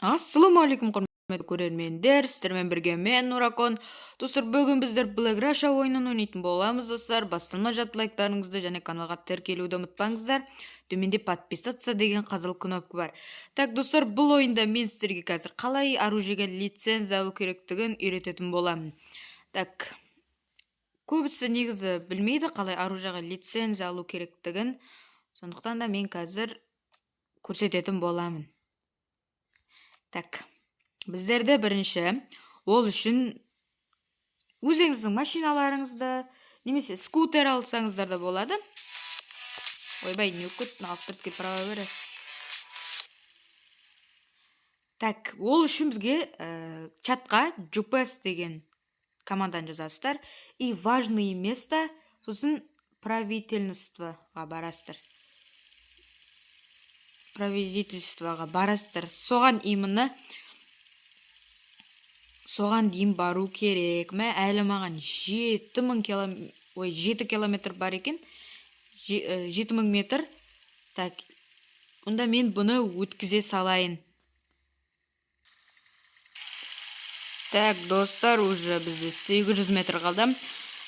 Ассалаумағалейкум, құрметті көрермендер, сіздермен бірге мен, Нуракон. Достар, бүгін біздер Black Russia ойынын ойнайтын боламыз, достар. Басталмай жатып лайктарыңызды және каналға тіркелуді ұмытпаңыздар. Төменде подписаться деген қызыл кнопка бар. Так, достар, бұл ойында мен сіздерге қазір қалай оружиеге лицензия алу керектігін үйрететін боламын. Так, көбісі негізі білмейді қалай оружиеға лицензия алу керектігін. Сондықтан да мен қазір көрсететін боламын. Так, біздерді бірінші ол үшін өзіңіздің машиналарыңызды немесе скутер алсаңыздар да болады. Ойбай, не болып кетті? Авторский право бере. Так, ол үшін бізге чатқа GPS деген команданы жазасыздар. И важное место, сосын правительствоға барасыздар. Правительствоға барасыздар. Соған именно соған дейін бару керек. Мә, әлі маған 7000 килом, ой, 7 километр бар екен. 7000 метр. Так, онда мен бұны өткізе салайын. Так, достар, уже бізде 800 метр қалды.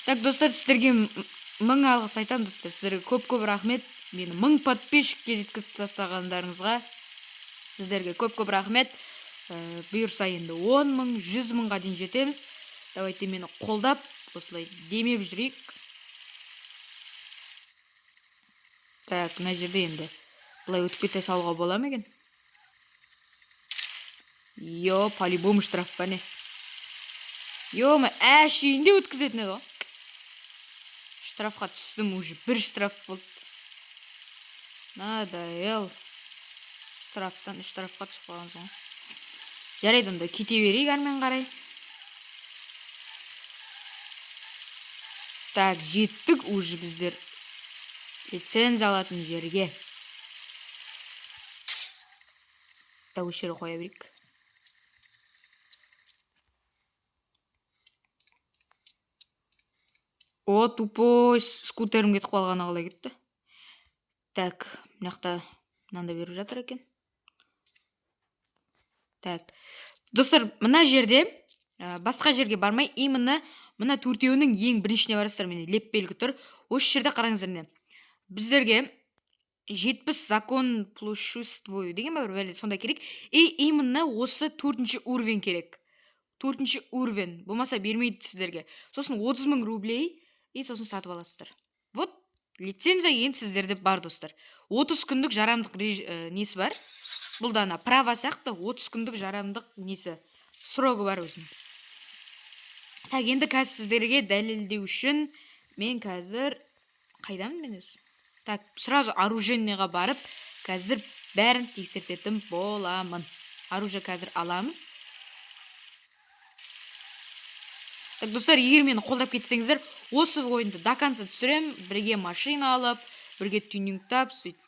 Так, достар, сіздерге мың алғыс айтамын, достар. Сіздерге көп-көп рахмет. Мені 1000 подписчикке жеткізіп тастағандарыңызға сіздерге көп-көп рахмет. Бұйырса енді 10 мың, 100 мыңға дейін жетеміз. Давайте мені қолдап, осылай демеп жүрейік. Так, мына жерде енді былай өтіп кете салуға бола ма екен? Йо, по-любому штраф па не? Йо, ма, әшейінде өткізетін еді ғой. Штрафқа түстім уже, бір штраф болды. Надоел. Штрафтан штрафқа түсіп қалғансың ғой. Жарайды, онда кете берейік әрмен қарай. Так, жеттік уже біздер лицензия алатын жерге. Так, осы жерге қоя берейік. О, тупой скутерім кетіп қалғаны қалай кетті? Так, мына жақта мынандай беріп жатыр екен. Так, достар, мына жерде, басқа жерге бармай, именно мына төртеуінің ең біріншіне барасыздар. Міне леп белгі тұр. Осы жерде қараңыздар, міне. Біздерге 70 закон площадствую деген ба бір бәле сондай керек. И именно осы төртінші уровень керек. Төртінші уровень. Болмаса бермейді сіздерге. Сосын 30 мың рублей и сосын сатып аласыздар. Вот, лицензия енді сіздерде бар, достар. 30 күндік жарамдық несі бар. Бұл да ана права сияқты 30 күндік жарамдық несі, срогы бар өзінің. Так, енді қазір сіздерге дәлелдеу үшін мен қазір қайдамын мен өзі? Так, сразу оружейныйға барып, қазір бәрін тексертетін боламын. Оружие қазір аламыз. Так, достар, егер мені қолдап кетсеңіздер, осы ойынды до конца түсірем, бірге машина алып, бірге тюнингтап, сөйтіп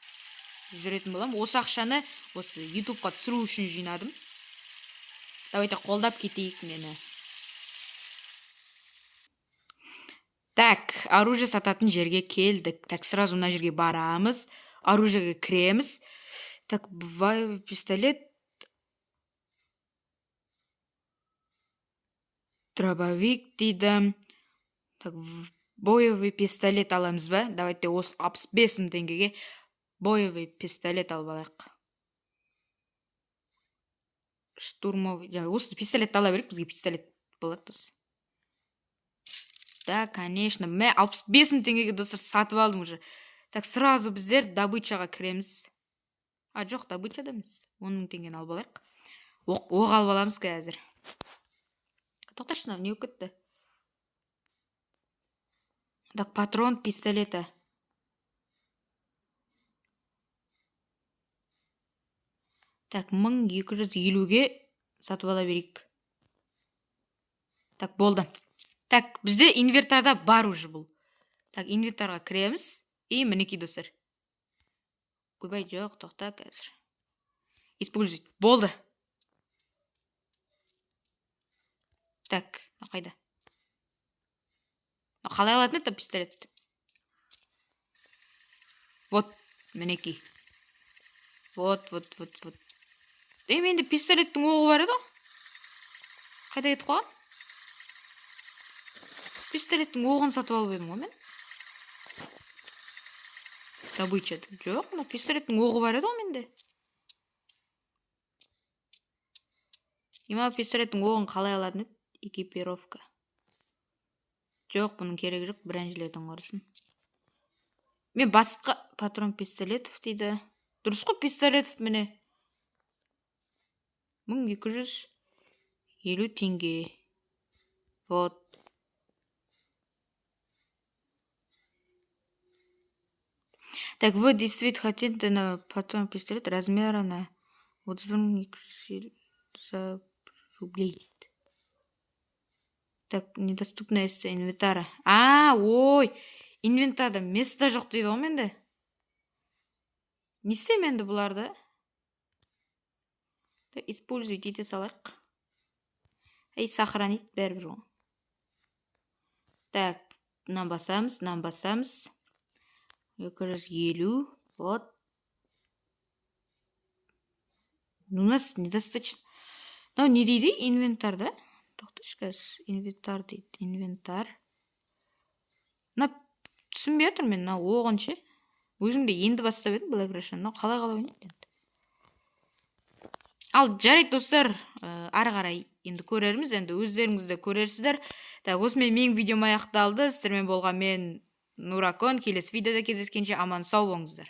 жүретін боламын. Осы ақшаны осы ютубқа түсіру үшін жинадым. Давайте қолдап кетейік мені. Так, оружие сататын жерге келдік. Так, сразу мына жерге барамыз. Оружиеге кіреміз. Так, пистолет. Дробовик дейді. Так, боевой пистолет аламыз ба? Давайте осы алпыс бес мың теңгеге боевой пистолет алып алайық. Штурмовый, жаңа осы пистолетті ала берейік, бізге пистолет болады осы. Да, конечно. Мә, алпыс бес мың теңгеге, достар, сатып алдым уже. Так, сразу біздер добычаға кіреміз. А, жоқ, добычада емес. 10 мың теңгені алып алайық. Оқ алып аламыз қазір. Тоқташы, мынау не болып кетті? Так, патрон пистолета. Так, мың екі жүз елуге сатып ала берейік. Так, болды. Так, бізде инвентарда бар уже бұл. Так, инвентарға кіреміз. И мінекей, достар. Ойбай, жоқ, тоқта қазір. Использовать. Болды. Так, мынау қайда? Мынау қалай алатын еді пистолетті? Вот, мінекей. Вот, вот, вот, вот. Е, менде пистолеттің оғы бар еді ғой. Қайда кетіп қалған? Пистолеттің оғын сатып алып едім ғой мен. Добыча. Жоқ, мына пистолеттің оғы бар еді ғой менде. Има пистолеттің оғын қалай алатын еді? Экипировка. Жоқ, бұның керегі жоқ, бронежилеттің құрысын. Мен басқа патрон пистолетов дейді. Дұрыс қой, пистолетов міне. 1250 теңге. Вот. Так, вы действительно хотите на патрон пистолет размера на 31 250 рублей. Так, недоступная инвентарь. А, ой, инвентарда место жоқ дейді ғой менде. Не істеймін енді бұларды? Так, использовать ете салайық. Ей, сохранить бәрібір ғой. Так, мынаны басамыз, мынаны басамыз. 250, вот. У нас недостаточно. Мынау не дейді инвентарда? Тоқташы қазір, инвентарь дейді, инвентарь. Мына түсінбей жатырмын мен, мына оғын ше. Өзім де енді бастап едім Black Russia. Мынау қалай қалай ойнайды енді? Ал жарайды достар, ары қарай енді көрерміз, енді өздеріңіз де көрерсіздер. Так, осымен менің видеом аяқталды. Сіздермен болған мен Нуракон. Келесі видеода кездескенше аман сау болыңыздар.